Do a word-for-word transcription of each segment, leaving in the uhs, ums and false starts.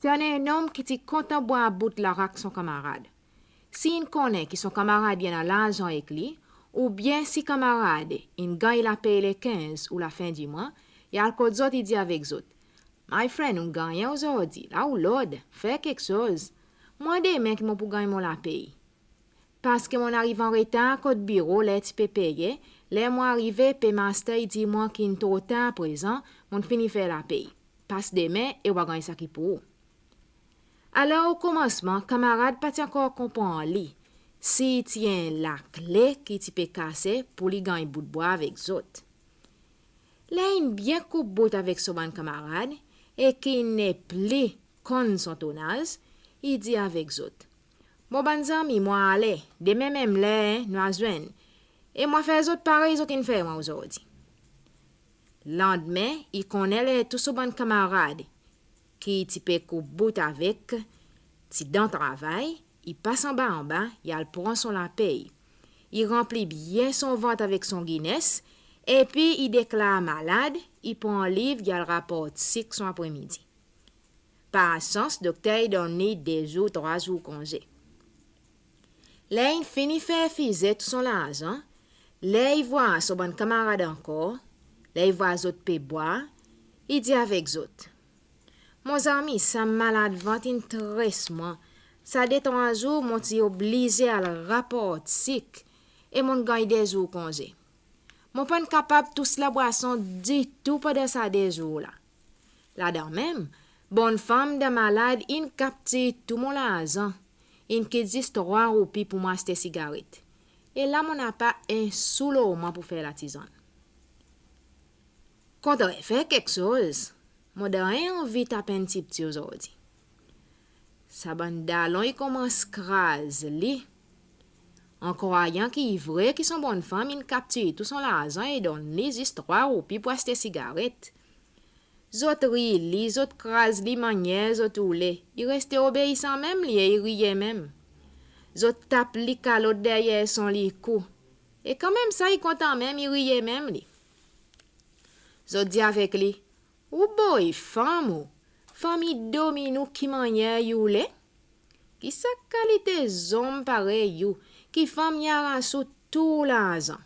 Ti annan en nonm ki ti kontan bwar bout larak son kanmarad. Si in konnen ki son kanmarad i annan larzan ek li, oubyen si kanmarad in ganny lapey le kenz ou lafen di mwan, i al kot zot, i dir avek zot, "My friend, ou'n gannyen ozordi, la ou lord, fer keksoz. Mwan demen ki mon pou ganny mon lapey." Paski mon'n ariv anretar kot biro ler ti pe peye, ler mon arive, paymaster i dir mwan ki'n tro tar prezan, mon'n fini fer lapey. Pas demen e ou a ganny sa ki pour ou. Alor, o komansman, kanmarad pa ti ankor konpran li si ti en lakle ki ti pe kase pour li ganny bout bwar avek zot. Ler in byen koup bout avek son bann kanmarad e ki in nepli konn son tonaz, i dir avek zot, "Bon, bann zanmi, mon a ale, demen menm ler, en, nou a zwenn. E mon a fer zot parey zot in fer mwan ozordi." Landmen, i konnen ler tou son bann kanmarad ki ti pe koup bout avek ti dan travay, i pas anba anba, i al pran son lapey. I ranpli byen son vant avek son Guinness, epi i deklar malad, i pran liv, i al raport sik son apremidi. Par sans, dokter i donn li de zour, trwa zour konze. Ler in fini fer fize tou son larzan, ler i vwar son bann kanmarad ankor, ler i vwar zot pe bwar, i dir avek zot, "Mon zanmi, sa malad vant in tres mwan. Sa de trwa zour mon ti oblize al raport sik e mon'n ganny de zour konze. Mon pa'n kapab tous labwason ditou pandan sa de zour la. Ladan menm, bann fanm dan malad in kaptir tou mon larzan, in kit zis trwa roupi pour mwan aste sigaret. E la mon napa en sou lo mwan pour fer latizann. Kontre fer keksoz, mon dan en anvi tap en tipti ozordi." Sa bann dalon i konmans kraz li, an krwayan ki i vre ki son bann fanm in kaptir tou son larzan e donn li zis trwa roupi pour aste sigaret. Zot rir li, zot kraz li mannyer zot oule. I reste obeisan menm li e i riye menm. Zot tap li kalot deryer son likou. E kanmenm sa, i kontan menm, i riye menm li. Zot dir avek li, "Ou boy fanm ou, fanm i domin ou ki mannyer i oule? Ki sa kalite zonm parey ou, ki fanm i aras ou tou larzan?"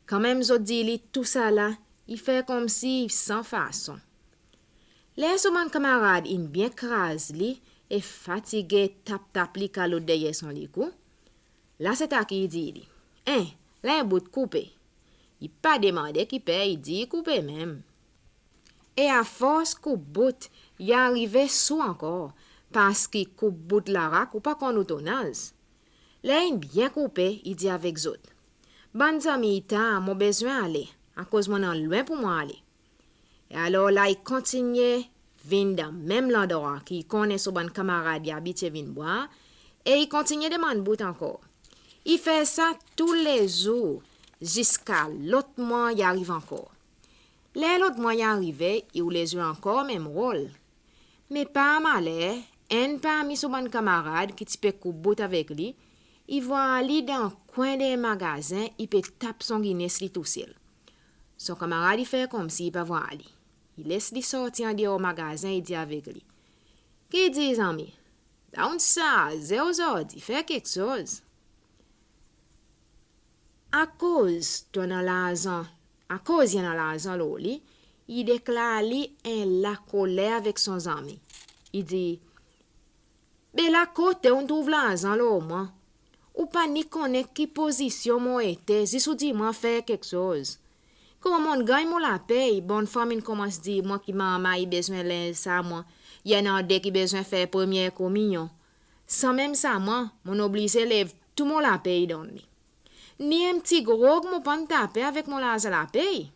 Kanmenm zot dir li tou sa la, i fer konmsi i san fason. Ler son bann kanmarad in byen kraz li e fatige tap tap li kalot deryer son likou, la se ta ki i dir li, "En, la en bout koupe." I pa demande ki per, i dir koupe menm. E afors koup bout, i arive sou ankor, paski koup bout larak ou pa konn ou tonaz. Ler in byen koupe, i dir avek zot, "Bann zanmi, i tar, mon bezwen ale, akoz mon annan lwen pour mwan ale." E alor la i kontinyen vin dan menm landrwa ki i konnen son bann kanmarad i abitye vin bwar, e i kontinyen demann bout ankor. I fer sa toulezour, ziska lot mwan i ariv ankor. Ler lot mwan i arive, i oule zwe ankor menm rol. Me par maler, enn parmi son bann kanmarad ki ti pe koup bout avek li, i vwar li dan kwen de magazen, i pe tap son Guinness li tousel. Son kanmarad i fer konmsi i pa vwar li. I les li sorti andeor magazen, i dir avek li, "Ki dir, zanmi? La ou'n sarze ozordi, fer keksoz." Akoz to annan larzan, akoz i annan larzan lo li, I deklar li en lakoler avek son zanmi. I dir, "Be la kote ou'n trouv larzan lo mwan? Ou pa ni konnen ki pozisyon mon ete, zis ou dir mwan fer keksoz. Konman mon'n ganny mon lapey, bonnfanm in konmans dir mwan ki manman i bezwen lenz sa mwan, i annan de ki bezwen fer premye kominyon. Sanmenm sa mwan, mon'n oblize lev tou mon lapey donn li. Ni en pti grog mon pa'n tape avek mon larzan lapey.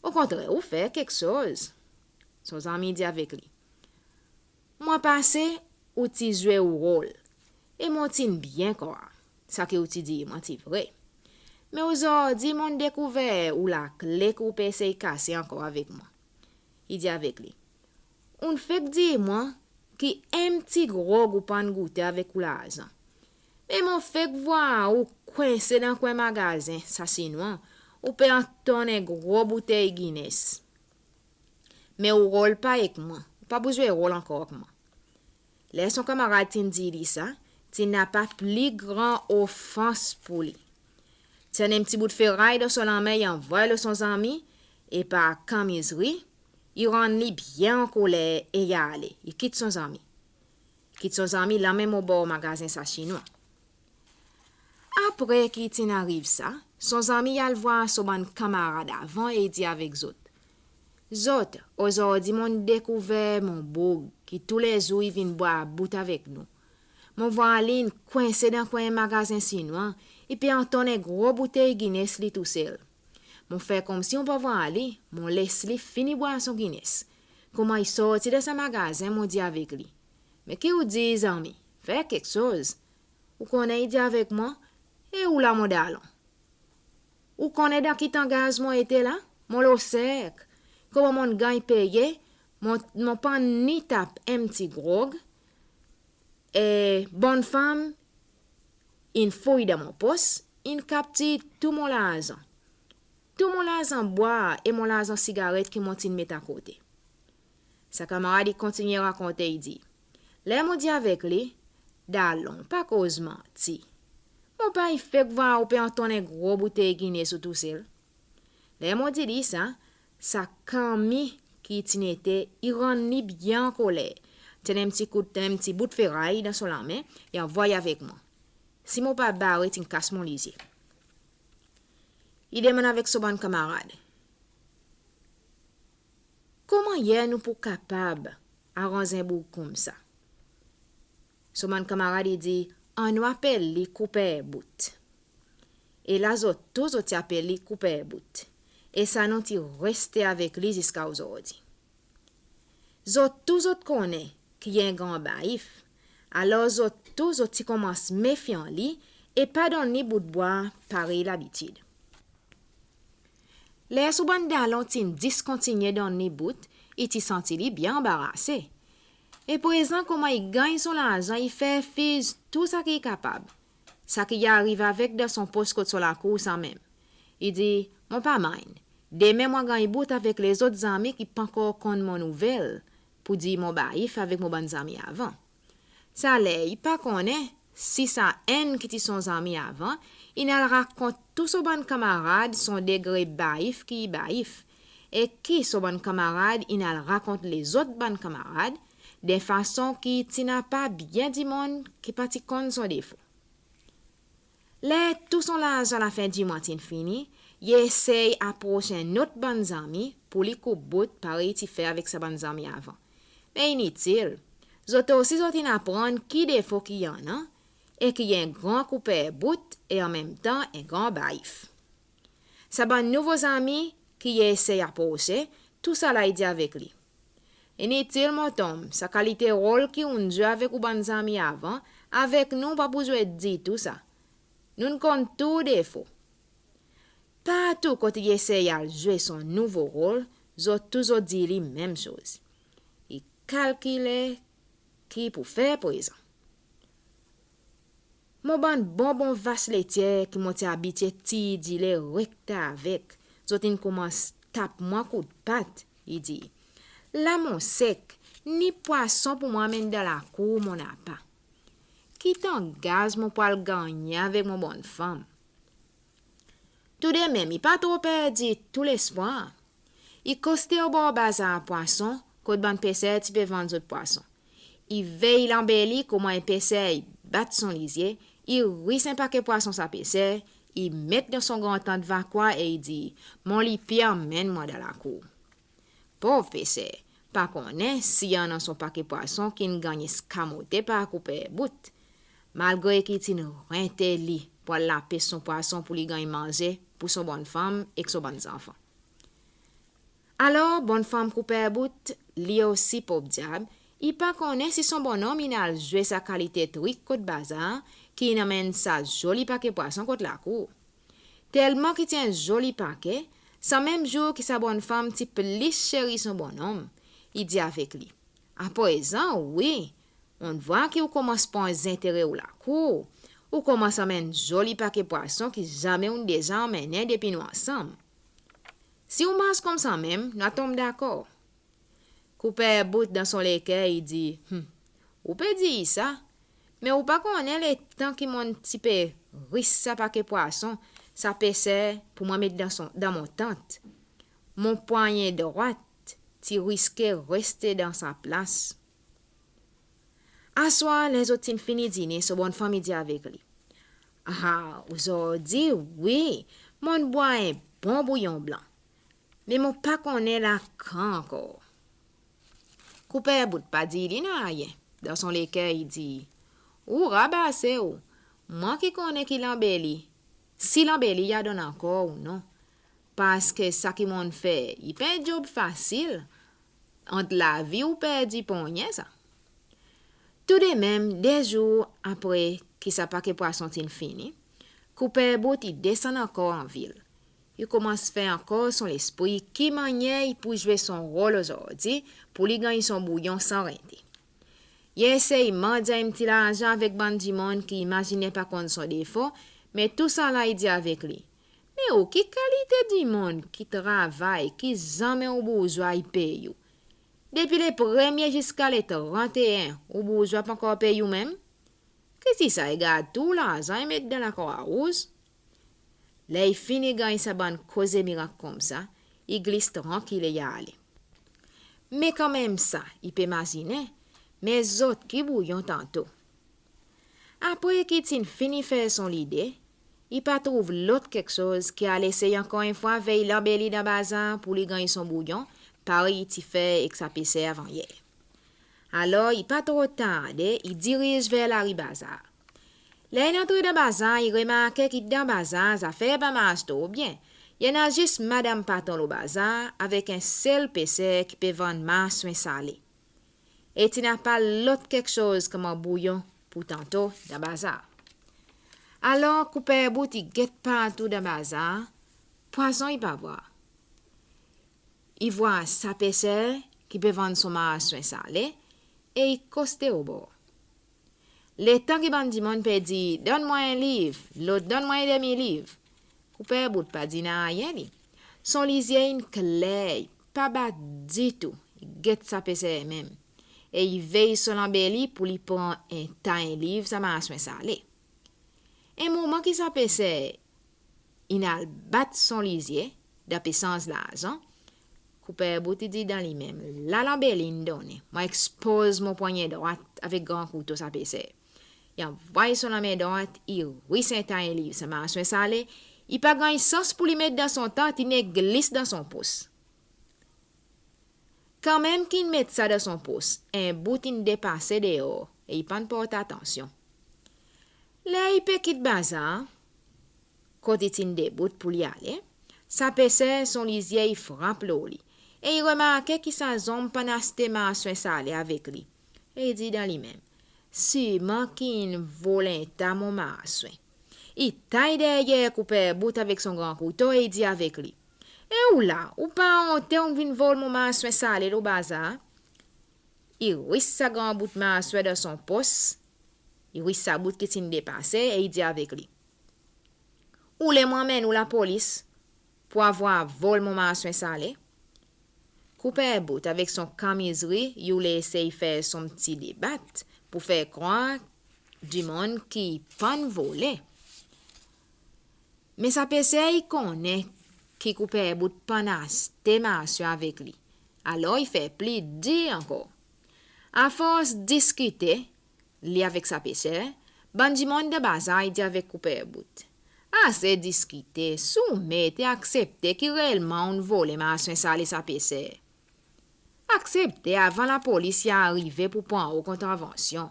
Okontrer, ou fer keksoz." Son zanmi dir avek li, "Mwan pase ou ti zwe ou rol, e mon ti'n byen krwar sa ki ou ti dir mwan ti vre. Me ozordi mon'n dekouver ou lakle ki ou pe esey kase ankor avek mwan." I dir avek li, "Ou'n fek dir mwan ki en pti grog ou pa'n goute avek ou larzan. Me mon fek vwar ou kwense dan kwen magazen sa Sinwan, ou pe antonn en gro boutey Guinness. Me ou rol pa ek mwan, ou pa pou zwe rol ankor ek mwan." Ler son kanmarad ti'n dir li sa, ti napa pli gran ofans pour li. Ti annan en pti bout feray dan son lanmen, i anvoy lo son zanmi, e par kamizri, i rann li byen ankoler e i ale, i kit son zanmi. Kit son zanmi lanmenm obor magazen sa Sinwan. Apre ki ti'n ariv sa, son zanmi i al vwar son bann kanmarad avan e i dir avek zot, "Zot, ozordi mon'n dekouver mon boug ki toulezour i vin bwar bout avek nou. Mon vwar li in kwense dan kwen magazen Sinwan, i pe antonn en gro boutey Guinness li tousel. Mon fer konmsi mon pa vwar li, mon les li fini bwar son Guinness. Konman i sorti dan sa magazen, mon dir avek li, 'Me ki ou dir zanmi, fer keksoz.' Ou konnen i dir avek mwan, 'E ou la mon dalon? Ou konnen dan ki tangaz mon ete la? Mon lo serk. Konman mon'n ganny peye, mon, mon pa'n ni tap en pti grog, e bonnfanm in fouy dan mon pos, in kaptir tou mon larzan. Tou mon larzan bwar e mon larzan sigaret ki mon ti'n met akote.'" Sa kanmarad i kontinyen rakonte, i dir, "Ler mon dir avek li, 'Dalon, pa koz manti. Mon pa i fek vwar ou pe antonn en gro boutey Guinness ou tousel.' Ler mon dir li sa, sa kanmi ki ti'n ete i rann li byen ankoler. Ti annan en pti kout, en pti bout feray dan son lanmen, i anvoy avek mwan. Si mon pa bare, ti'n kas mon lizye." I demann avek son bann kanmarad, "Konman nou pou kapab aranz en boug koumsa?" Son bann kanmarad i dir, "Annou apel li Kouper Bout." E la zot tou zot ti apel li Kouper Bout. E sa non ti reste avek li ziska ozordi. Zot tou zot konnen ki i en gran baif, alor zot tou zot ti konmans mefyan li e pa donn li bout bwar parey labitid. Ler son bann dalon ti'n diskontinyen donn li bout, i ti santi li byen anbarase. E prezan konman i ganny son larzan, i fer fiz tou sa ki i kapab. Sa ki i ariv avek dan son pos kot son lakour sanmenm. I dir, "Mon pa mind. Demen mon a ganny bout avek lezot zanmi ki pankor konn mon nouvel, pour dir mon baif avek mon bann zanmi avan." Sa ler i pa konnen si sa enn ki ti son zanmi avan, in al rakont tou son bann kanmarad son degre baif ki i baif, e ki son bann kanmarad in al rakont lezot bann kanmarad, de fason ki ti napa byen dimoun ki pa ti konn son defo. Ler tou son larzan lafen dimwan ti'n fini, i esey apros en lot bann zanmi pour li koup bout parey i ti fer avek sa bann zanmi avan. Me initil, zot osi zot in aprann ki defo ki i annan, e ki i en gran kouper bout e anmenmtan en gran baif. Sa bann nouvo zanmi ki i esey aprose, tousala i dir avek li, "Initil mon tonm, sa kalite rol ki ou'n zwe avek ou bann zanmi avan, avek nou ou pa pou zwe ditou sa. Nou'n konn tou ou defo." Partou kot i esey al zwe son nouvo rol, zot tou zot dir li menm soz. I kalkile ki i pou fer prezan. Mon bann bonbon vas letyer ki mon ti abitye tir dile rekta avek, zot in konmans tap mwan kout pat, i dir. La mon sek, ni pwason pour mwan anmenn dan lakour mon napa. Ki tangaz mon pou al gannyen avek mon bonnfanm? Toudemem, i pa tro perdi tou lespwar. I koste obor bazar pwason, kot bann peser ti pe vann zot pwason. I vey lanbeli konman en peser i bat son lizye, i ris en pake pwason sa peser, i met dan son gran tant vakwa e i dir, "Mon lipye anmenn mwan dan lakour." Pov peser, pa konnen si i annan son pake pwason ki'n ganny eskamote par Kouper Bout, malgre ki i ti'n rente li pour al lapes son pwason pour li ganny manze pour son bonnfanm ek son bann zanfan. Alor, bonnfanm Kouper Bout, li osi pov dyab, i pa konnen si son bonnonm in al zwe sa kalite trik kot bazar, ki in anmenn sa zoli pake pwason kot lakour. Telman ki ti en zoli pake, sanmenm zour ki sa bonnfanm ti plis seri son bonnonm, i dir avek li, "Aprezan, wi, mon'n vwar ki ou konmans pran zentere ou lakour, ou konmans anmenn zoli pake pwason ki zanmen ou'n deza anmennen depi nou ansanm. Si ou mars koumsa menm, nou a tonm dakor." Kouper Bout dan son leker i dir, "Hm, ou pe dir sa, me ou pa konnen letan ki mon'n ti pe ris sa pake pwason, sa peser pour mwan met dan son, dan mon tant, mon pwanyen drwat ti riske reste dan sa plas." Aswar, ler zot ti'n fini dinen, son bonnfanm i dir avek li, "Ah, ozordi, wi, mon'n bwar en bon bouyon blan. Me mon pa konnen lakan ankor." Kouper Bout pa dir li nanryen. Dan son leker i dir, "Ou rabase ou, mwan ki konnen ki lanbeli, si lanbeli i a donn ankor ou non. Parski sa ki mon'n fer, i pa en dyob fasil. Ant lavi ou perdi ponnyen sa." Toudmenm, de zour apre ki sa pake pwason ti'n fini, Kouper Bout i desann ankor anvil. I konmans fer ankor son lespri ki mannyer i pou zwe son rol ozordi pour li ganny son bouyon san rente. I esey mandyan en pti larzan avek bann dimoun ki i mazinen pa konn son defo, me tousala i dir avek li, "Me ou ki kalite dimoun ki travay ki zanmen ou bourzwa i pey ou? Depi le premye ziska le tranteyen, ou bourzwa pa ankor pey ou menm? Ki ti sa i gard tou larzan i met dan Lakrwa Rouz?" Ler i fini ganny sa bann koze mirak koumsa, i glis trankil e i ale. Me kanmenm sa, i pe mazinen, me zot ki bouyon tanto. Apre ki ti'n fini fer son lide, i pa trouv lot keksoz ki al esey ankor en fwa vey lanbeli dan bazar pour li ganny son bouyon, parey i ti fer ek sa peser avan yer. Alor, i pa tro tarde, i diriz ver lari bazar. Ler in antre dan bazar, i remarke ki dan bazar, zafer pa mars tro byen. I annan zis madanm patron lo bazar avek en sel peser ki pe vann marswen sale. E ti napa lot keksoz konman bouyon pour tanto dan bazar. Alor, Kouper Bout i get partou dan bazar, pwason i pa vwar. I vwar sa peser ki pe vann son marswen sale e i koste obor. Letan ki bann dimoun pe dir, "Donn mwan en liv," lot, "Donn mwan en demi liv," Kouper Bout pa dir nanryen li. Son lizye in kler, i pa bat ditou, i get sa peser menm. E i vey son lanbeli pour li pran en ta en liv sa marswen sale. En moman ki sa peser in al bat son lizye, dan pe sanz larzan, Kouper Bout i dir dan li menm, "La lanbeli in donnen, mon ekspoz mon pwannyen drwat avek gran kouto sa peser." I anvoy son lanmen drwat, i ris en ta en liv sa marswen sale, i pa ganny sans pour li met dan son tant, i nek glis dan son pos. Kanmenm ki'n met sa dan son pos, en bout in depase deor e i pa'n port atansyon. Ler i pe kit bazar, kot i ti'n debout pour li ale, sa peser son lizye i frap lo li e i remarke ki sa zonm pa'n aste marswen sale avek li. E i dir dan li menm, "Sirman ki'n vol en ta mon marswen." I tay deryer Kouper Bout avek son gran kouto e i dir avek li, "E ou la, ou pa onte ou'n vin vol mon marswen sale lo bazar?" I ris sa gran bout marswen dan son pos, i ris sa bout ki ti'n depase e i dir avek li, "Ou le mon anmenn ou lapolis pour avwar vol mon marswen sale?" Kouper Bout avek son kamizri, i oule esey fer son pti deba pour fer krwar dimoun ki i pa'n vole. Me sa peser i konnen ki kouper bout pa'n aste marsye avek li. Alor i fer pli dir ankor. Afors diskite, li avek sa peser, bann dimoun dan bazar i dir avek kouper bout, "Ase diskite, soumet e aksepte ki reelman ou'n vole marswen sale sa peser. Aksepte avan lapolis i arive pour pran ou kontravansyon.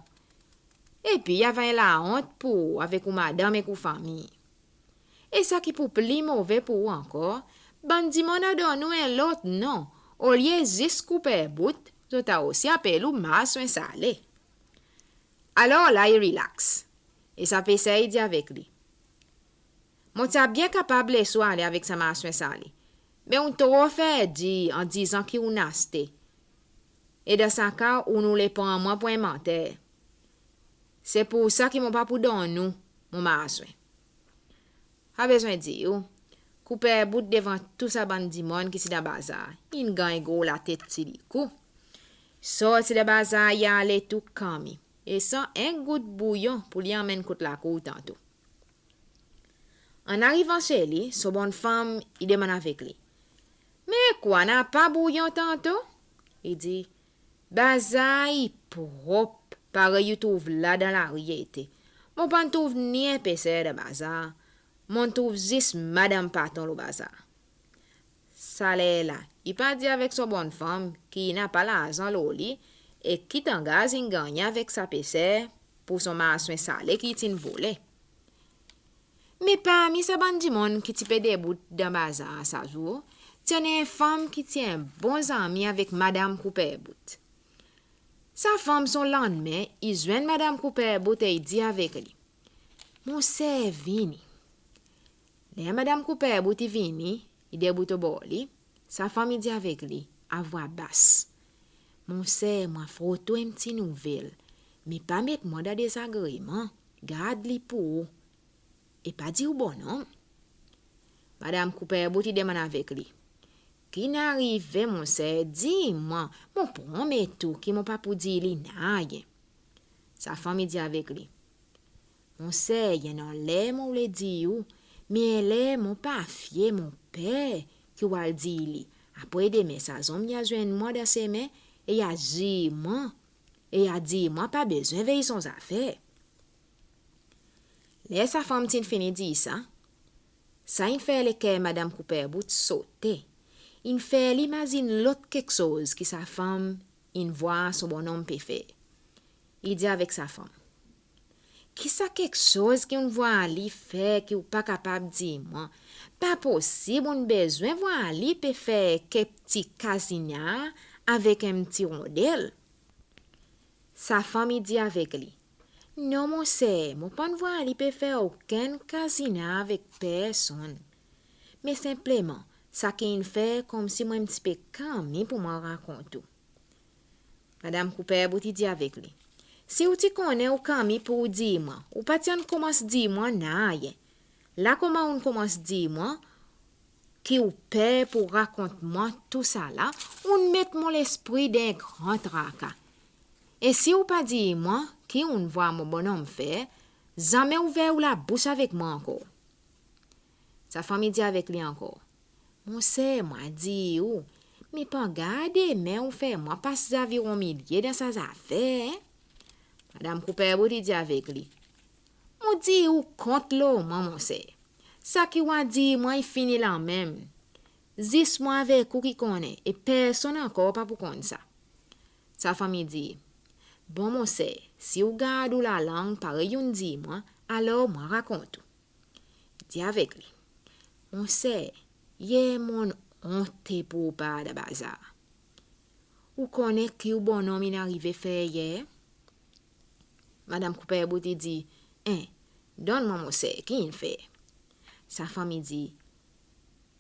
Epi i ava en laont pour ou avek ou madanm ek ou fanmir. E sa ki pou pli move pour ou ankor, bann dimoun a donn ou en lot non, olye zis kouper bout, zot a osi apel ou marswen sale." Alor la i rilaks. E sa peser i dir avek li, "Mon ti a byen kapab les ou ale avek sa marswen sale, me ou'n tro fer dir an dizan ki ou'n aste. E dan sa ka, ou'n oule pran mwan pour en manter. Se pour sa ki mon pa pou donn ou mon marswen." Pa bezwen dir ou, kouper bout devan tou sa bann dimoun ki ti dan bazar, in ganny gro latet ti li kou. Sorti dan bazar i ale tou kanmi, e san en gout bouyon pour li anmenn kot lakour tanto. An arivan se li, son bonnfanm i demann avek li, "Me kwa, napa bouyon tanto?" I dir, "Bazar i prop, parey ou trouv la dan lari ete. Mon pa'n trouv ni en peser dan bazar. Mon'n trouv zis madanm patron lo bazar." Sa ler la, i pa dir avek son bonnfanm ki i napa larzan lo li e ki tangaz in gannyen avek sa peser pour son marswen sale ki i ti'n vole. Me parmi sa bann dimoun ki ti pe debout dan bazar sa zour, ti annan en fanm ki ti en bon zanmi avek madanm kouper bout. Sa fanm son lannmen i zwenn madanm kouper bout e i dir avek li, "Mon ser, vini." Ler madanm kouper bout i vini, i debout obor li, sa fanm i dir avek li a vwa bas, "Mon ser, mon a frote ou en pti nouvel, me pa met mwan dan dezagreman, gard li pour ou. E pa dir ou bonnonm." Madanm kouper bout i demann avek li, "Ki'n arive, mon ser, dir mwan, mon promet ou ki mon pa pou dir li nanryen." Sa fanm i dir avek li, "Mon ser, i annan ler mon oule dir ou, me en ler mon pa fye, mon per ki ou al dir li. Apre demen sa zonm i a zwenn mwan dan semen e i a dir mwan, e i a dir mwan pa bezwen vey son zafer." Ler sa fanm ti'n fini dir sa, sa in fer leker madanm kouper bout sote. In fer li mazin lot keksoz ki sa fanm in vwar son bonnonm pe fer. I dir avek sa fanm, "Ki sa keksoz ki ou'n vwar li fer ki ou pa kapab dir mwan? Pa posib ou'n bezwen vwar li pe fer kek pti kazina avek en pti rondel?" Sa fanm i dir avek li, "Non, mon ser, mon pa'n vwar li pe fer okenn kazina avek personn. Me senpleman, sa ki in fer konmsi mon en pti pe kanmi pour mon rakont ou." Madanm kouper bout i dir avek li, "Si ou ti konnen ou kanmi pour ou dir mwan, ou pa ti a'n konmans dir mwan nanryen. La konman ou'n konmans dir mwan ki ou per pour rakont mwan tousala, ou'n met mon lespri dan en gran traka. E si ou pa dir mwan ki ou'n vwar mon bonnonm fer, zanmen ouver ou labous avek mwan ankor." Sa fanm i dir avek li ankor, "Mon ser, mon a dir ou, me pangar demen ou fer mwan pas zaviron milye dan sa zafer, en?" Madanm kouper bout i dir avek li, "Mon dir ou kont lo mwan, mon ser. Sa ki ou a dir mwan i fini lanmenm. Zis mwan avek ou ki konnen, e personn ankor pa pou konn sa." Sa fanm i dir, "Bon, mon ser, si ou gard ou lalang parey ou'n dir mwan, alor mon a rakont ou." I dir avek li, "Mon ser, yer mon'n onte pour ou par dan bazar. Ou konnen ki ou bonnonm in arive fer yer?" Madanm kouper bout i dir, "En, donn mwan, mon ser, ki in fer?" Sa fanm i dir,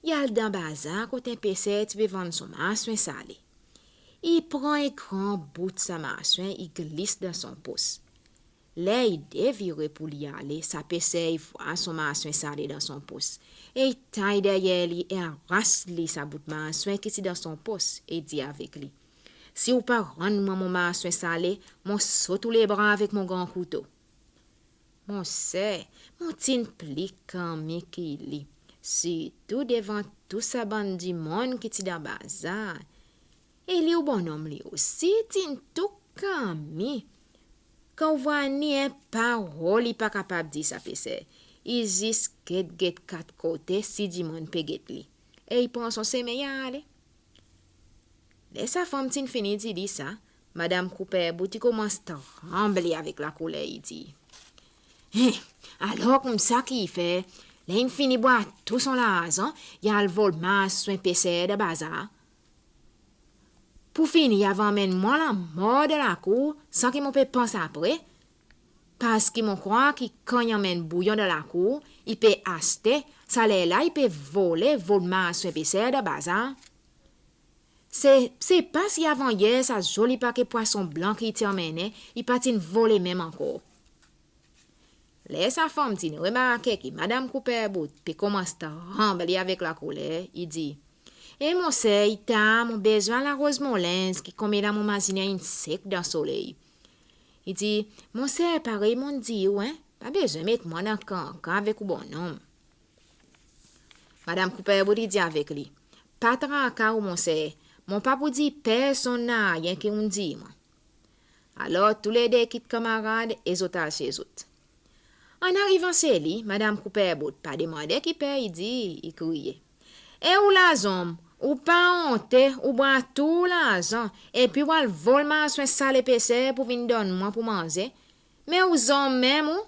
"I al dan bazar kot en peser ti pe vann son marswen sale. I pran en gran bout sa marswen, i glis dan son pos. Ler i devire pour li ale, sa peser i vwar son marswen sale dan son pos. E i tay deryer li e aras li sa bout marswen ki ti dan son pos e dir avek li, 'Si ou pa rann mwan mon marswen sale, mon sot ou lebra avek mon gran kouto.' Mon ser, mon ti'n pli kanmi ki li. sirtou devan tou sa bann dimoun ki ti dan bazar. E li, ou bonnonm, li osi ti'n tou kanmi. Kan ou vwar ni en parol i pa kapab dir sa peser, i zis get, get kat kote si dimoun pe get li. E i pran son semen i ale. Ler sa fanm ti'n fini dir li sa, Madanm Kouper Bout i konmans tranble avek lakoler, i dir, "Hen, alor koumsa ki i fer, ler in fini bwar tou son larzan, i al vol marswen peser dan bazar? Pour fini, i ava anmenn mwan lanmor dan lakour san ki mon pe pans apre, parski mon krwar ki kan i anmenn bouyon dan lakour, i pe aste, sa ler la i pe vole, vol marswen peser dan bazar. Se, se pa si avan yer sa zoli pake pwason blan ki i ti anmennen, i pa ti'n vole menm ankor." Ler sa fanm ti'n remarke ki Madanm Kouper Bout pe konmans tranble avek lakoler, i dir, "E monser, i tar, mon bezwen al aroz mon lenz ki konmela mon mazinen in sek dan soley." I dir, "Monser, parey mon'n dir ou, en, pa bezwen met mwan dan kankan avek ou bonnonm." Madanm Kouper Bout i dir avek li, "Pa traka ou, monser, mon pa pou dir personn nanryen ki ou'n dir mwan." Alor toulede i kit kanmarad e zot al se zot. An arivan se li, Madanm Kouper Bout pa demande ki per i dir, i kriye, "E ou lazonm, ou pa onte, ou bwar tou larzan, epi ou al vol marswen sale peser pour vin donn mwan pour manze? Me ou zonm menm ou?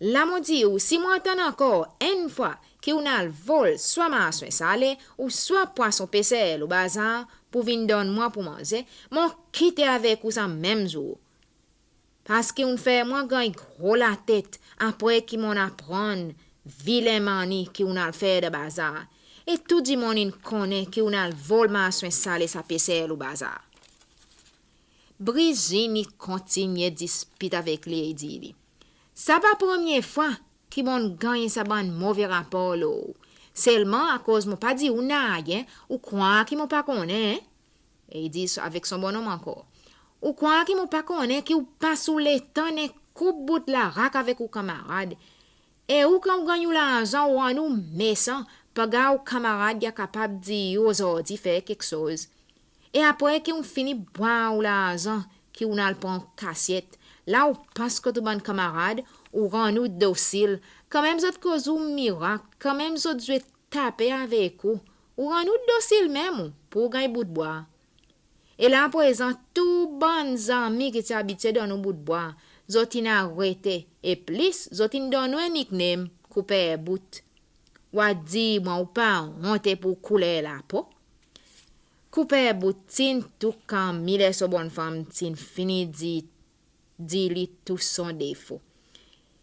La mon dir ou, si mon antann ankor enn fwa ki ou'n al vol swa marswen sale, ouswa pwason peser lo bazar pour vin donn mwan pour manze, mon kite avek ou sa menm zour. Parski ou'n fer mwan ganny gro latet apre ki mon'n aprann vilen mani ki ou'n al fer dan bazar. E tou dimoun in konnen ki ou'n al vol marswen sale sa peser lo bazar." Brizin i kontinyen dispit avek li e i dir li, "Sa pa premye fwa ki mon'n ganny sa bann move rapor lo ou. Selman akoz mon pa dir ou nanryen, ou krwar ki mon pa konnen, en?" E i dir avek son bonnonm ankor, "Ou krwar ki mon pa konnen ki ou pas ou letan nek koup bout larak avek ou kanmarad? E ou, kan ou ganny ou larzan, ou rann ou mesan, pa gard ou kanmarad i a kapab dir ou ozordi fer keksoz. E apre ki ou'n fini bwar ou larzan ki ou'n al pran kasyet, la ou pas kot ou bann kanmarad, ou rann ou dosil, kanmenm zot koz ou mirak, kanmenm zot zwe tape avek ou, ou rann ou dosil menm ou pour ou ganny bout bwa. E la aprezan tou bann zanmi ki ti abitye donn ou bout bwa, zot in arete, e plis zot in donn ou en nickname, Kouper Bout. Ou a dir mwan ou pa onte pour kouler lapo?" Kouper Bout ti'n tou kanmi ler son bonnfanm ti'n fini dir, dir li tou son defo.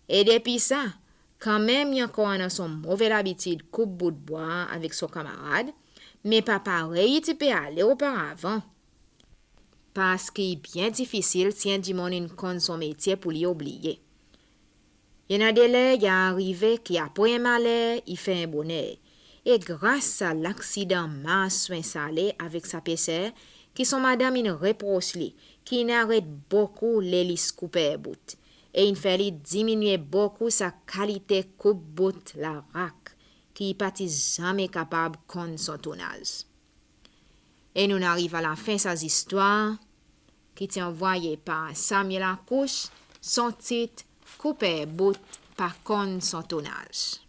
E depi sa, kanmenm i ankor annan son move labitid koup bout bwa avek son kanmarad, me pa parey i ti pe ale oparavan. Parski i byen difisil si en dimoun in konn son metye pour li oubliye. I annan de ler i a arive ki apre en maler i fer en boner. E gras a laksidan marswen sale avek sa peser ki son madanm in repros li, ki in aret bokou lelis Kouper Bout, e in fer li diminyen bokou sa kalite koup bout larak ki i pa ti zanmen kapab konn son tounaz. E nou'n ariv a lafen sa zistwar ki ti anvoye par Samuel Accouche, son tit Kouper Bout pa konn son tounaz.